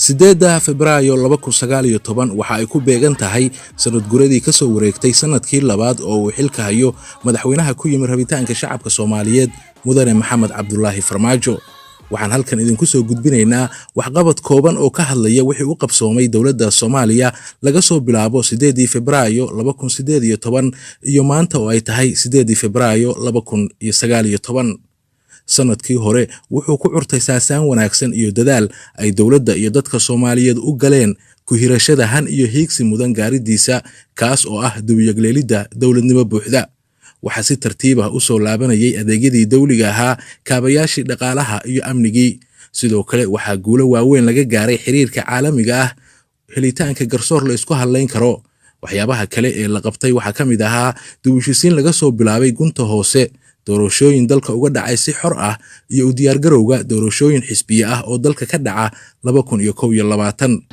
8 Febraayo 2019 waxa ay ku beegan tahay sanad guradii ka soo wareegtay sanadkii labaad oo uu xilka hayo madaxweynaha ku yimid rabitaanka shacabka Soomaaliyeed Mudane Maxamed Cabdulaahi Farmaajo. Waxaan halkan idinku soo gudbinaynaa waxqabad kooban oo ka hadlaya wixii u qabsoomay dowladda Soomaaliya laga soo bilaabo 8 Febraayo 2018 iyo maanta oo ay tahay 8 Febraayo 2019. Sanadkii hore wuxuu ku curtay saasaan wanaagsan iyo dadaal ay dowladda iyo dadka Soomaaliyeed u galeen ku hirashada han iyo hiigsi mudan gaaridiisa, kaas oo ah dibiyagleelidda dowladnimo buuxda. Waxaa si tartiib ah u soo laabanayay adeegyadii dawliga ahaa, kaabayaashii dhaqaalaha iyo amnigii. Sidoo kale waxaa guulo waaweyn laga gaaray xiriirka caalamiga ah, helitaanka garsoor la isku hadlayn karo. Waxyaabaha kale ee la qabtay waxaa ka mid ahaa dib-u-heshiisiin laga soo bilaabay gunta hoose, doorashooyin dalka uga dhacay si xor ah iyo u diyaargarowga doorashooyin xisbiye ah oo dalka ka dhaca 2021.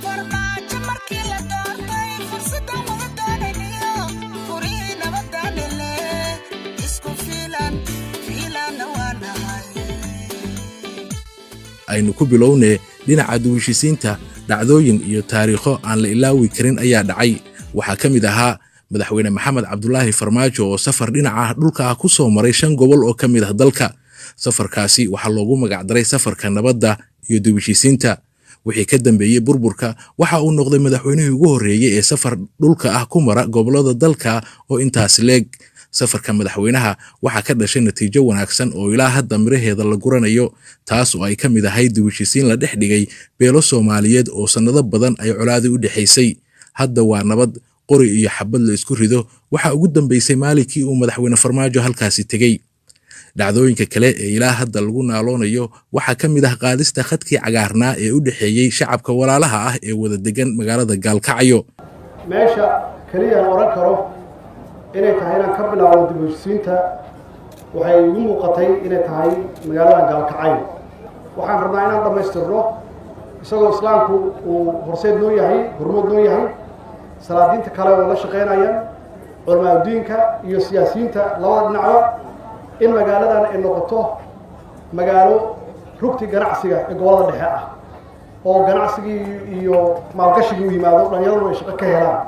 Aynu ku bilownee dhinaca dib-u-heshiisiinta, dhacdooyin iyo taariikho aan la ilaawi karin ayaa dhacay. Waxaa ka mid ahaa madaxweyne Maxamed Cabdulaahi Farmaajo oo safar dhinaca dhulka ah ku soo maray 5 gobol oo ka mid ah dalka. Safarkaasi waxaa loogu magacdaray safarka nabadda iyo dib-u-heshiisiinta. Wixii ka dambeeyey burburka waxa uu noqday madaxweynihii ugu horreeyey ee safar dhulka ah ku mara gobollada dalka oo intaas leeg. Safarka madaxweynaha waxaa ka dhashay natiijo wanaagsan oo ilaa hadda miraheeda la guranayo, taas oo ay ka mid ahayd dib-u-heshiisiin la dhex dhigay beelo Soomaaliyeed oo sannado badan ay colaadi u dhexaysay. Hadda waa nabad, qori iyo xabad la isku rido. Waxaa ugu dambeysay maalinkii uu madaxweyne Farmaajo halkaasi tegey. Dhacdooyinka kale ee ilaa hadda lagu naaloonayo waxaa ka mid ah qaadista khadkii cagaarnaa ee u dhexeeyey shacabka walaalaha ah ee wada degan magaalada Gaalkacyo. Meesha keliya aan oran karo inay tahay inaan ka bilaabo dib-u-heshiisiinta waxay igu muuqatay inay tahay magaalada Gaalkacyo. Waxaan rabnaa inaan dhammaystirno, isagoo islaamku uu horseed noo yahay, hormood noo yahay, salaadiinta kale oo la shaqaynaya, culamaauddiinka iyo siyaasiyiinta labada dhinacba, in magaaladan ay noqoto magaalo rugti ganacsiga ee gobollada dhexe ah oo ganacsigii iyo maalgashigii u yimaado, dhallinyaraduna ay shaqo ka helaan.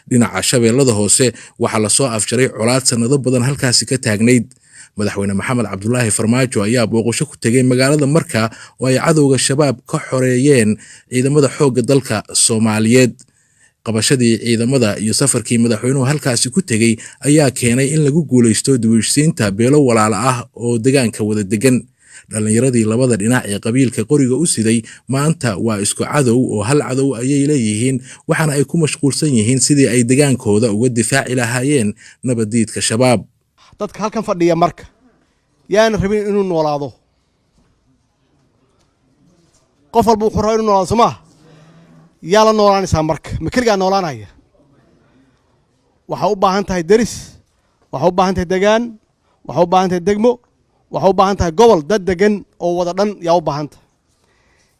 Dhinaca Shabeellada Hoose waxaa lasoo afjaray colaad sannado badan halkaasi ka taagnayd. Madaxweyne Maxamed Cabdulaahi Farmaajo ayaa booqasho ku tegey magaalada Marka oo ay cadowga Shabaab ka xoreeyeen ciidamada xoogga dalka Soomaaliyeed. Qabashadii ciidamada iyo safarkii madaxweynuhu halkaasi ku tegey ayaa keenay in lagu guulaysto dib-u-heshiisiinta beelo walaala ah oo degaanka wada degan. Dhallinyaradii labada dhinac ee qabiilka qoriga u siday maanta waa isku cadow oo hal cadow ayay leeyihiin, waxaana ay ku mashquulsan yihiin sidii ay degaankooda uga difaaci lahaayeen nabaddiidka Shabaab. Dadka halkan fadhiya marka yaana rabin inuu noolaado, qof walba wuxuu rabaa inuu noolaado, soo maaha? Yaa la noolaanaysaa marka? Ma keligaa noolaanaya? Waxaa u baahan tahay deris, waxaa u baahan tahay degaan, waxaa u baahan tahay degmo, waxaa u baahan tahay gobol, dad degan oo wada dhan yaa u baahan tahay.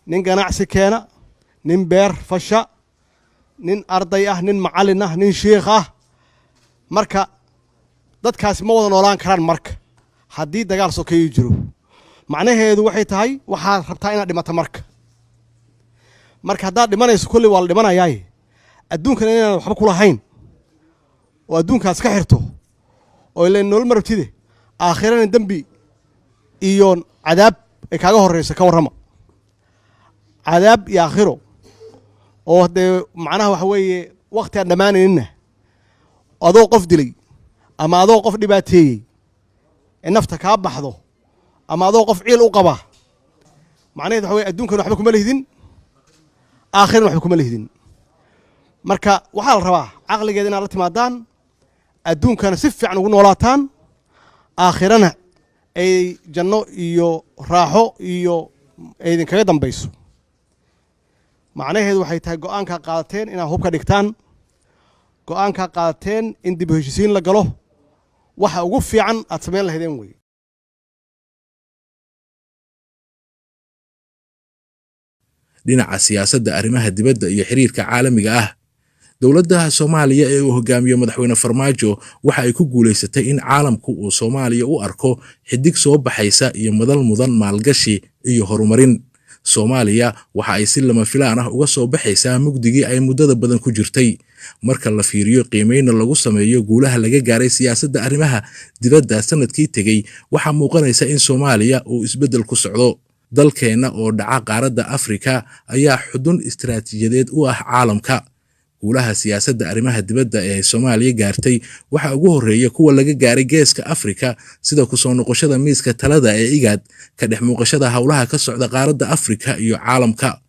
Nin ganacsi keena, nin beer fasha, nin arday ah, nin macallin ah, nin shiikh ah. Marka dadkaasi ma wada noolaan karaan marka haddii dagaal sokeeyo jiro. Macnaheedu waxay tahay waxaad rabtaa inaad dhimato marka. Marka haddaad dhimanayso, kolley waa la dhimanayaaye, adduunkana inaan waxba ku lahayn oo adduunkaas ka xirto oo ileen nolol ma rabtide, aakhirana dembi iyo cadaab ay kaaga horreyso. Ka warrama cadaab iyo aakhiro oo dee macnaha waxa weeye wakti aan dhammaanayninna, adoo qof dilay ama adoo qof dhibaateeyey ee nafta kaa baxdo ama adoo qof ciil u qaba, macnaheed waxa weye adduunkana waxba kuma lihdin, aakhirana waxba kuma lihdin. Marka waxaa la rabaa caqligeeda inaad la timaadaan, adduunkana si fiican ugu noolaataan, aakhirana ay janno iyo raaxo iyo ay idinkaga dambayso. Macnaheedu waxay tahay go'aankaa qaadateen inaad hubka dhigtaan, go'aankaa qaadateen in dib u heshiisiin la galo, waxa ugu fiican aad samayn lahaydeen wey. Dhinaca siyaasadda arrimaha dibadda iyo xiriirka caalamiga ah, dowladda Soomaaliya ee uu hogaamiyo madaxweyne Farmaajo waxa ay ku guulaysatay in caalamku uu Soomaaliya u arko xidig soo baxaysa iyo madal mudan maalgashi iyo horumarin. Soomaaliya waxa ay si lama filaan ah uga soo baxaysaa mugdigii ay muddada badan ku jirtay. Marka la fiiriyo qiimeynna lagu sameeyo guulaha laga gaaray siyaasadda arrimaha dibadda sanadkii tegey, waxaa muuqanaysa in Soomaaliya uu isbeddel ku socdo. Dalkeenna oo dhaca qaaradda Afrika ayaa xudun istiraatiijiyadeed u ah caalamka. Guulaha siyaasadda arrimaha dibadda ee Soomaaliya gaartay waxaa ugu horreeya kuwa laga gaaray Geeska Afrika, sida kusoo noqoshada miiska talada ee IGAD, ka dhex muuqashada howlaha ka socda qaaradda Afrika iyo caalamka.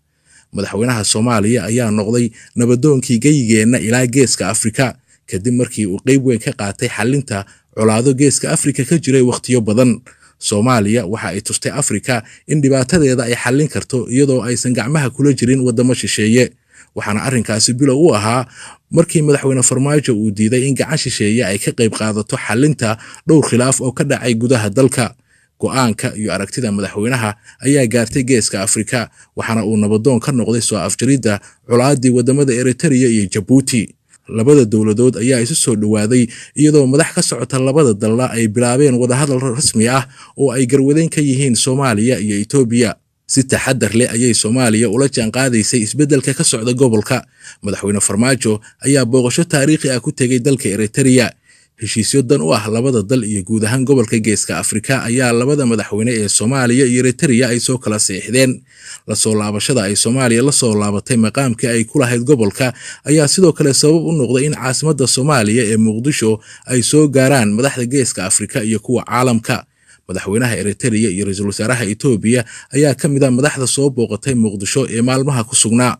Madaxweynaha Soomaaliya ayaa noqday nabadoonkii geyigeenna ilaa Geeska Afrika, kadib markii uu qeyb weyn ka qaatay xalinta colaado Geeska Afrika ka jiray wakhtiyo badan. Soomaaliya waxa ay tustay Afrika in dhibaatadeeda ay xallin karto iyadoo aysan gacmaha kula jirin waddamo shisheeye, waxaana arrinkaasi bilow u ahaa markii Madaxweyne Farmaajo uu diiday in gacan shisheeye ay ka qayb qaadato xalinta dhowr khilaaf oo ka dhacay gudaha dalka. Go'aanka iyo aragtida madaxweynaha ayaa gaartay Geeska Afrika, waxaana uu nabadoon ka noqday soo afjaridda colaadii waddamada Eritrea iyo Jabuuti. Labada dowladood ayaa isu soo dhowaaday, iyadoo madax ka socota labada dalla ay bilaabeen wadahadal rasmi ah oo ay garwadeyn ka yihiin Soomaaliya iyo Itoobiya. Si taxadar leh ayay Soomaaliya ula jaanqaadaysay isbeddelka ka socda gobolka. Madaxweyne Farmaajo ayaa booqasho taariikhi ah ku tegey dalka Eritrea. Heshiisyo dan u ah labada dal iyo guud ahaan gobolka Geeska Afrika ayaa labada madaxweyne ee Soomaaliya iyo Eritrea ay soo kala seexdeen. Lasoo laabashada ay Soomaaliya la soo laabatay maqaamkii ay ku lahayd gobolka ayaa sidoo kale sabab u noqday in caasimadda Soomaaliya ee Muqdisho ay soo gaaraan madaxda Geeska Afrika iyo kuwa caalamka. Madaxweynaha Eritrea iyo ra-iisul wasaaraha Itoobiya ayaa ka mid ah madaxda soo booqatay Muqdisho ee maalmaha ku sugnaa.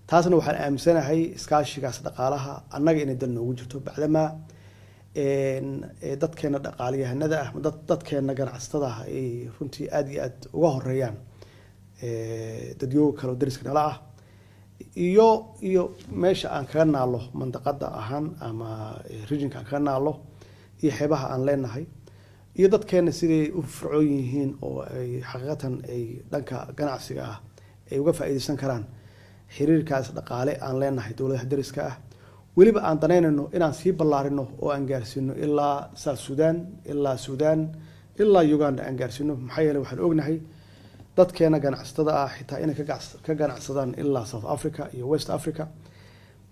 Taasna waxaan aaminsanahay iskaashigaas dhaqaalaha annaga inay dal noogu jirto, bacdamaa dadkeena dhaqaalayahanada ah, dadkeena ganacsatada ah ay runtii aada iyo aada uga horeeyaan dadyooga kale oo dariska nala ah, iyo meesha aan kaga naalo mandaqada ahaan ama regionka aan kaga naalo iyo xeebaha aan leenahay iyo dadkeena siday u fircoon yihiin oo ay xaqiiqatan ay dhanka ganacsiga ah ay uga faa'iideysan karaan xiriirkaas dhaqaale aan leenahay dowladaha dariska ah. Weliba aan danaynayno inaan sii ballaarino oo aan gaarsiino ilaa South Sudan, ilaa Sudan, ilaa Uganda aan gaarsiino, maxaa yeeley waxaan ognahay dadkeena ganacsatada ah xitaa inay ka ganacsadaan ilaa South Africa iyo West Africa.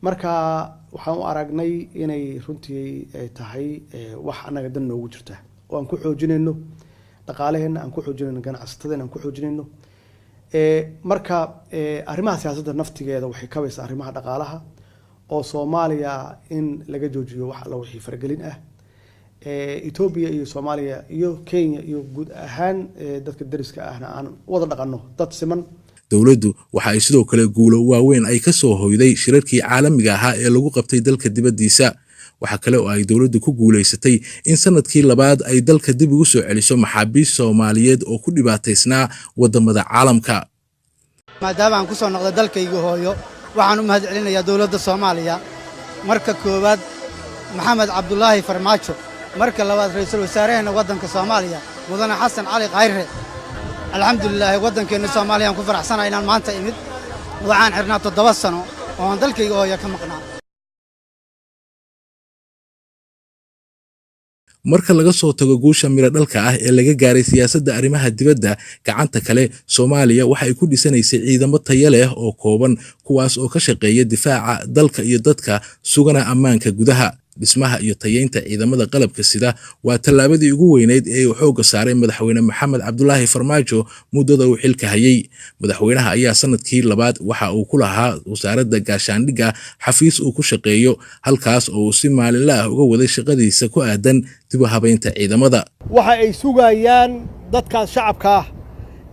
Marka waxaan u aragnay inay runtii tahay wax annaga dan noogu jirta oo aan ku xoojinayno dhaqaalaheena, aan ku xoojinayno ganacsatadeena, aan ku xoojinayno. Marka arrimaha siyaasadda naftigeeda waxay kabaysaa arrimaha dhaqaalaha, oo Soomaaliya in laga joojiyo wax alla wixii faragelin ah. Etoobiya iyo Soomaaliya iyo Kenya iyo guud ahaan dadka dariska ahna aan wada dhaqanno dad siman. Dowladdu waxa ay sidoo kale guulo waaweyn ay ka soo hoyday shirarkii caalamiga ahaa ee lagu qabtay dalka dibaddiisa. Waxaa kale oo ay dowladdu ku guulaysatay in sanadkii labaad ay dalka dib ugu soo celiso maxaabiist Soomaaliyeed oo ku dhibaataysnaa waddamada caalamka. Maadaama aan ku soo noqday dalkayga hooyo, waxaan u mahad celinayaa dowladda Soomaaliya, marka koowaad Maxamed Cabdulaahi Farmaajo, marka labaad ra'iisul wasaaraheenna waddanka Soomaaliya Mudane Xasan Cali Khayre. Alxamdulilaahi, waddankeenna Soomaaliyaan ku faraxsanahay inaan maanta imid. Waxaan xidhnaa 7 sano oo aan dalkayga hooyo ka maqnaa. Marka laga soo tago guusha miro dhalka ah ee laga gaaray siyaasadda arrimaha dibadda, gacanta kale Soomaaliya waxa ay ku dhisanaysay ciidamo tayo leh oo kooban, kuwaas oo ka shaqeeya difaaca dalka iyo dadka, sugana ammaanka gudaha. Dhismaha iyo tayeynta ciidamada qalabka sida waa tallaabadii ugu weyneyd ee uu xoogga saaray Madaxweyne Maxamed Cabdulaahi Farmaajo muddada uu xilka hayay. Madaxweynaha ayaa sanadkii labaad waxa uu ku lahaa wasaaradda gaashaandhigga xafiis uu ku shaqeeyo, halkaas oo uu si maalinle ah uga waday shaqadiisa ku aadan dib u habeynta ciidamada. Waxa ay sugayaan dadkaas shacabka ah,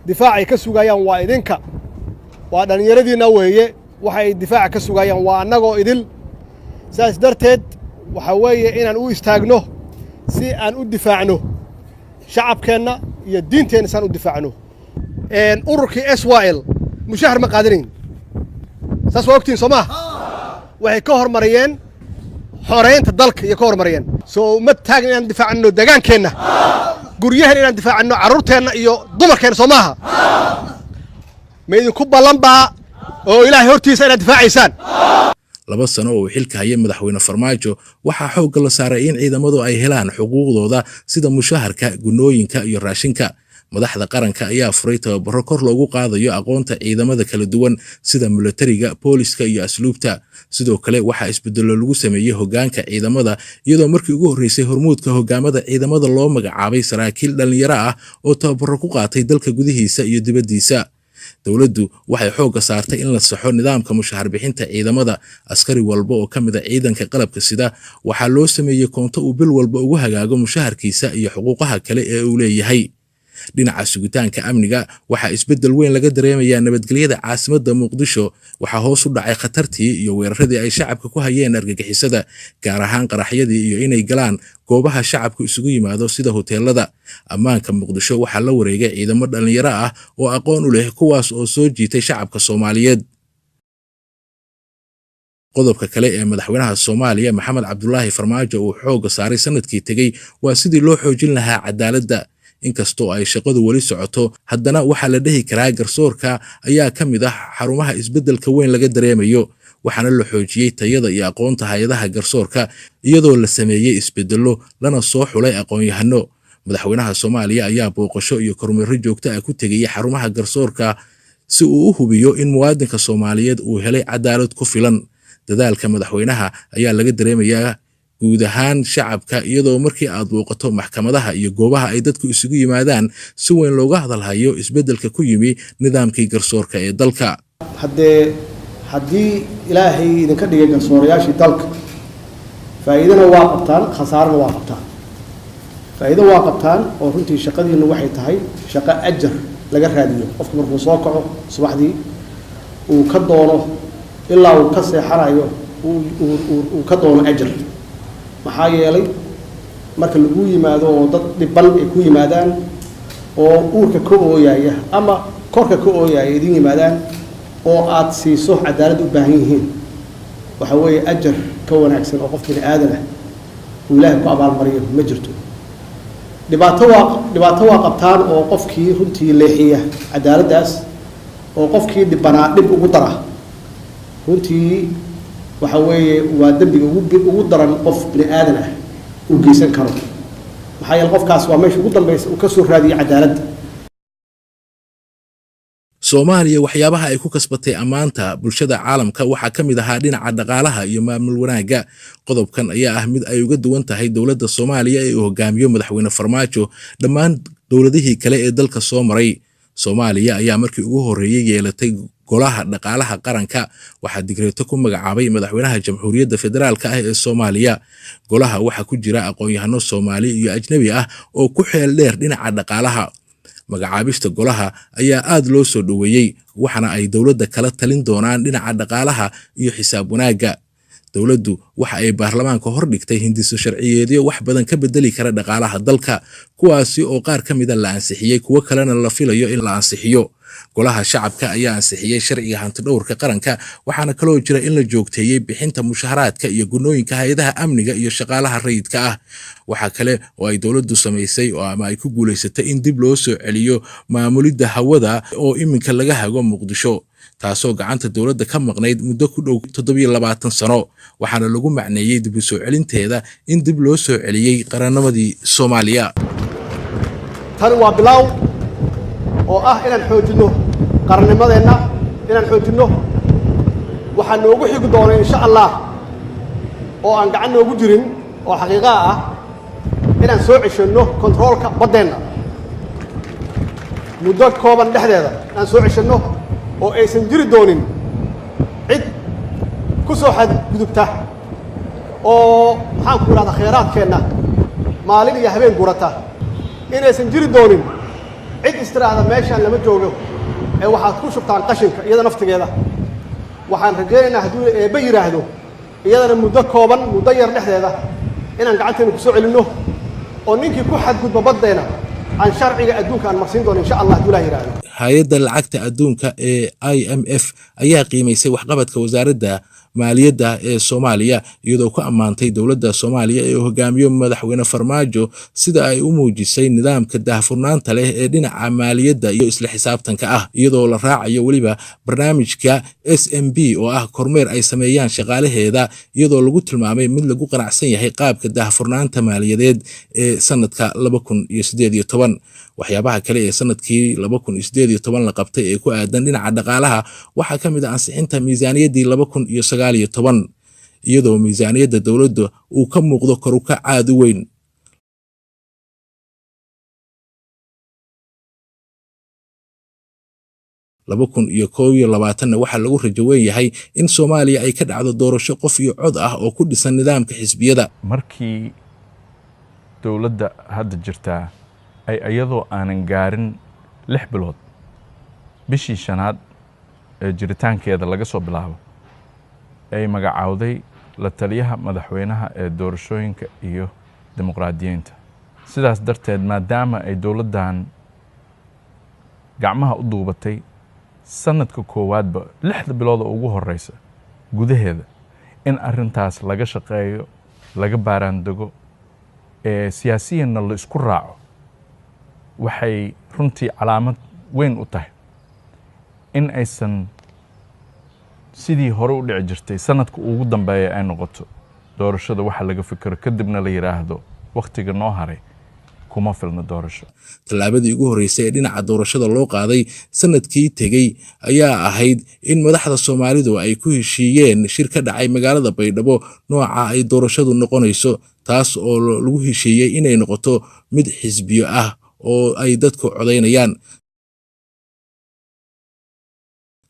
difaacay ka sugayaan waa idinka, waa dhallinyaradiinna weeye. Waxa ay difaaca ka sugayaan waa annagoo idil. Saas darteed waxaa weeye inaan u istaagno si aan u difaacno shacabkeenna iyo diinteenna, si aan u difaacno. Ururkii S Y L mushahar ma qaadanayn, saas waa ogtihin soo maha? Waxay ka hormariyeen xoreynta dalka iyo ka hormariyeen. Soo ma taagna inaan difaacno degaankeenna, guryahan inaan difaacno, carruurteenna iyo dumarkeenna, soo maaha? Ma idinku ballan baa oo Ilaahay hortiisa inaad difaacaysaan? 2 sano oo uu xilka hayay Madaxweyne Farmaajo waxaa xoogga la saaray in ciidamadu ay helaan xuquuqdooda sida mushaharka, gunooyinka iyo raashinka. Madaxda qaranka ayaa furay tababaro kor loogu qaadayo aqoonta ciidamada kala duwan sida militariga, booliska iyo asluubta. Sidoo kale waxaa isbedelo lagu sameeyey hoggaanka ciidamada, iyadoo markii ugu horreysay hormuudka hoggaamada ciidamada loo magacaabay saraakiil dhallinyaro ah oo tababaro ku qaatay dalka gudihiisa iyo dibaddiisa. Dowladdu waxay xoogga saartay in la saxo nidaamka mushahar bixinta ciidamada. Askari walba oo ka mid a ciidanka qalabka sida waxaa loo sameeyey koonto uu bil walba ugu hagaago mushaharkiisa iyo xuquuqaha kale ee uu leeyahay. Dhinaca sugitaanka amniga waxaa isbeddel weyn laga dareemayaa nabadgelyada caasimadda Muqdisho. Waxaa hoos u dhacay khatartii iyo weeraradii ay shacabka ku hayeen argagixisada, gaar ahaan qaraxyadii iyo inay galaan goobaha shacabku isugu yimaado sida hoteelada. Ammaanka Muqdisho waxaa la wareegay ciidamo dhallinyaro ah oo aqoon u leh, kuwaas oo soo jiitay shacabka Soomaaliyeed. Qodobka kale ee madaxweynaha Soomaaliya Maxamed Cabdulaahi Farmaajo uu xoogga saaray sanadkii tegey waa sidii loo xoojin lahaa cadaaladda. Inkastoo ay shaqadu weli socoto, haddana waxaa la dhihi karaa garsoorka ayaa ka mid ah xarumaha isbeddelka weyn laga dareemayo, waxaana la xoojiyey tayada iyo aqoonta hay-adaha garsoorka, iyadoo la sameeyey isbeddello lana soo xulay aqoon-yahano. Madaxweynaha Soomaaliya ayaa booqasho iyo kormeero joogto ah ku tegayay xarumaha garsoorka si uu u hubiyo in muwaadinka Soomaaliyeed uu helay cadaalad ku filan. Dadaalka madaxweynaha ayaa laga dareemayaa guud ahaan shacabka, iyadoo markii aad booqato maxkamadaha iyo goobaha ay dadku isugu yimaadaan si weyn looga hadalhayo isbeddelka ku yimi nidaamkii garsoorka ee dalka. Haddee haddii Ilaahay idinka dhigay garsoorayaashii dalka, faa'iidana waa qabtaan, khasaarana waa qabtaan. Faa'iido waa qabtaan oo runtii shaqadiinnu waxay tahay shaqo ajar laga raadiyo. Qofku markuu soo kaco subaxdii uu ka doono ilaa uu ka seexanayo uu ka doono ajar, maxaa yeelay marka lagu yimaado oo dad dhiban ay ku yimaadaan oo uurka ka ooyaya ama korka ka ooyaya idin yimaadaan oo aada siiso cadaalad u baahan yihiin, waxa weeye ajar ka wanaagsan oo qof bini aadan ah uu Ilaahay ku abaalmariyo ma jirto. Dhibaato waa qabtaan oo qofkii runtii leexiya cadaaladdaas oo qofkii dhibanaa dhib ugu dara, runtii waxa weeye waa dembiga ugu daran qof bini aadan ah uu geysan karo, maxaa yeele qofkaas waa meesha ugu dambaysa uu ka soo raadiyay cadaaladda. Soomaaliya waxyaabaha ay ku kasbatay ammaanta bulshada caalamka waxaa ka mid ahaa dhinaca dhaqaalaha iyo maamul wanaagga. Qodobkan ayaa ah mid ay uga duwan tahay dowladda Soomaaliya ee uu hogaamiyo madaxweyne Farmaajo dhammaan dowladihii kale ee dalka soo maray. Soomaaliya ayaa markii ugu horreeyey yeelatay golaha dhaqaalaha qaranka. Waxaa digreeto ku magacaabay madaxweynaha Jamhuuriyadda Federaalka ah ee Soomaaliya. Golaha waxaa ku jira aqoon-yahano Soomaali iyo ajnabi ah oo ku xeel dheer dhinaca dhaqaalaha. Magacaabista golaha ayaa aad loo soo dhoweeyey, waxaana ay dowladda kala talin doonaan dhinaca dhaqaalaha iyo xisaab wanaagga. Dowladdu waxa ay baarlamaanka hor dhigtay hindiso sharciyeedyo wax badan ka bedeli kara dhaqaalaha dalka, kuwaasi oo qaar ka mida la ansixiyey, kuwo kalena la filayo in la ansixiyo. Golaha shacabka ayaa ansixiyey sharciga hantidhowrka qaranka, waxaana kaloo jira in la joogteeyey bixinta mushaharaadka iyo gunooyinka hay-adaha amniga iyo shaqaalaha rayidka ah. Waxaa kale oo ay dowladdu samaysay oo ama ay ku guulaysatay in dib loo soo celiyo maamulidda hawada oo iminka laga hago Muqdisho, taasoo gacanta dowladda ka maqnayd muddo ku dhow 27 sano, waxaana lagu macneeyey dib u soo celinteeda in dib loo soo celiyey qarannimadii Soomaaliya. Tani waa bilaaw oo ah inaan xoojinno qarannimadeenna, inaan xoojinno. Waxaa noogu xigi doona insha Allah oo aan gacan noogu jirin oo xaqiiqaa ah inaan soo ceshanno kontaroolka baddeenna muddo kooban dhexdeeda, inaan soo ceshanno oo aysan jiri doonin cid ku soo xadgudubta oo maxaan ku idhahdaa khayraadkeenna maalin iyo habeen gurata, inaysan jiri doonin cid istiraahda meeshaan lama joogo ee waxaad ku shubtaan qashinka. Iyada naftigeeda waxaan rajaynaynaa hadduu Eebbe yidhaahdo iyadana muddo kooban, muddo yar dhexdeeda inaan gacanteena ku soo celinno oo ninkii ku xadgudba baddeena aan sharciga adduunka aan marsiin doono insha Allah hadduu Ilaah yidhaahdo. Hay-adda lacagta adduunka ee IMF ayaa qiimaysay waxqabadka wasaaradda maaliyadda ee Soomaaliya, iyadoo ku ammaantay dowladda Soomaaliya ee uu hogaamiyo madaxweyne Farmaajo sida ay u muujisay nidaamka daahfurnaanta leh ee dhinaca maaliyadda iyo isla xisaabtanka ah, iyadoo la raacayo weliba barnaamijka SMB oo ah kormeer ay sameeyaan shaqaalaheeda, iyadoo lagu tilmaamay mid lagu qanacsan yahay qaabka daahfurnaanta maaliyadeed ee sanadka 2018. Waxyaabaha kale ee sanadkii 2018 la qabtay ee ku aadan dhinaca dhaqaalaha waxaa ka mid ah ansixinta miisaaniyaddii 2019, iyadoo miisaaniyadda dowladda uu ka muuqdo kor u kac aad u weyn. 2021-na waxaa lagu rajo weyn yahay in Soomaaliya ay ka dhacdo doorasho qof iyo cod ah oo ku dhisan nidaamka xisbiyada. Markii dowladda hadda jirtaa ay iyadoo aanan gaarin 6 bilood bishii shanaad ee jiritaankeeda laga soo bilaabo ay magacaawday la taliyaha madaxweynaha ee doorashooyinka iyo dimuqraadiyiinta, sidaas darteed maadaama ay dowladdan gacmaha u duubatay sanadka koowaadba 6da bilood oo ugu horeysa gudaheeda in arrintaas laga shaqeeyo, laga baaraandego, ee siyaasiyanna la isku raaco, waxay runtii calaamad weyn u tahay in aysan sidii hore u dhici jirtay sanadka ugu dambeeya ay noqoto doorashada waxa laga fikiro, kadibna la yidhaahdo wakhtiga noo haray kuma filna doorasho. Tallaabadii ugu horreysay ee dhinaca doorashada loo qaaday sanadkii tegey ayaa ahayd in madaxda Soomaalidu ay ku heshiiyeen shir ka dhacay magaalada Baydhabo nooca ay doorashadu noqonayso, taas oo lagu heshiiyey inay noqoto mid xisbiyo ah oo ay dadku codaynayaan.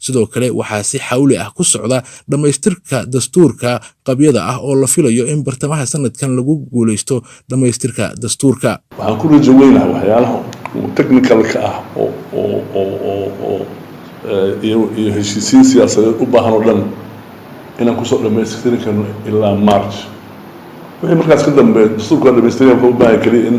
Sidoo kale waxaa si xawli ah ku socda dhammaystirka dastuurka qabyada ah oo la filayo in bartamaha sanadkan lagu guuleysto dhammaystirka dastuurka. Waxaan ku rajo weynahay waxyaalaha technicalka ah oo iyo heshiisiin siyaasadeed u baahan oo dhan inaan kusoo dhammaystiri karno ilaa March. Wixii markaas ka dambeeya dastuurka waa dhamaystiraya, wuxuu u baahan keliya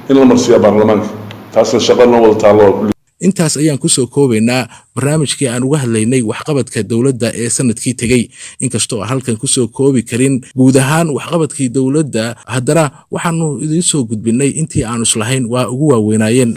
in la marsiiya baarlamaanka, taasna shaqo noo wada taallo kulli. Intaas ayaan kusoo koobaynaa barnaamijkii aan uga hadlaynay waxqabadka dowladda ee sanadkii tegey. Inkastoo aan halkan kusoo koobi karin guud ahaan waxqabadkii dowladda, haddana waxaanu idiin soo gudbinay intii aanu islahayn waa ugu waaweynaayeen.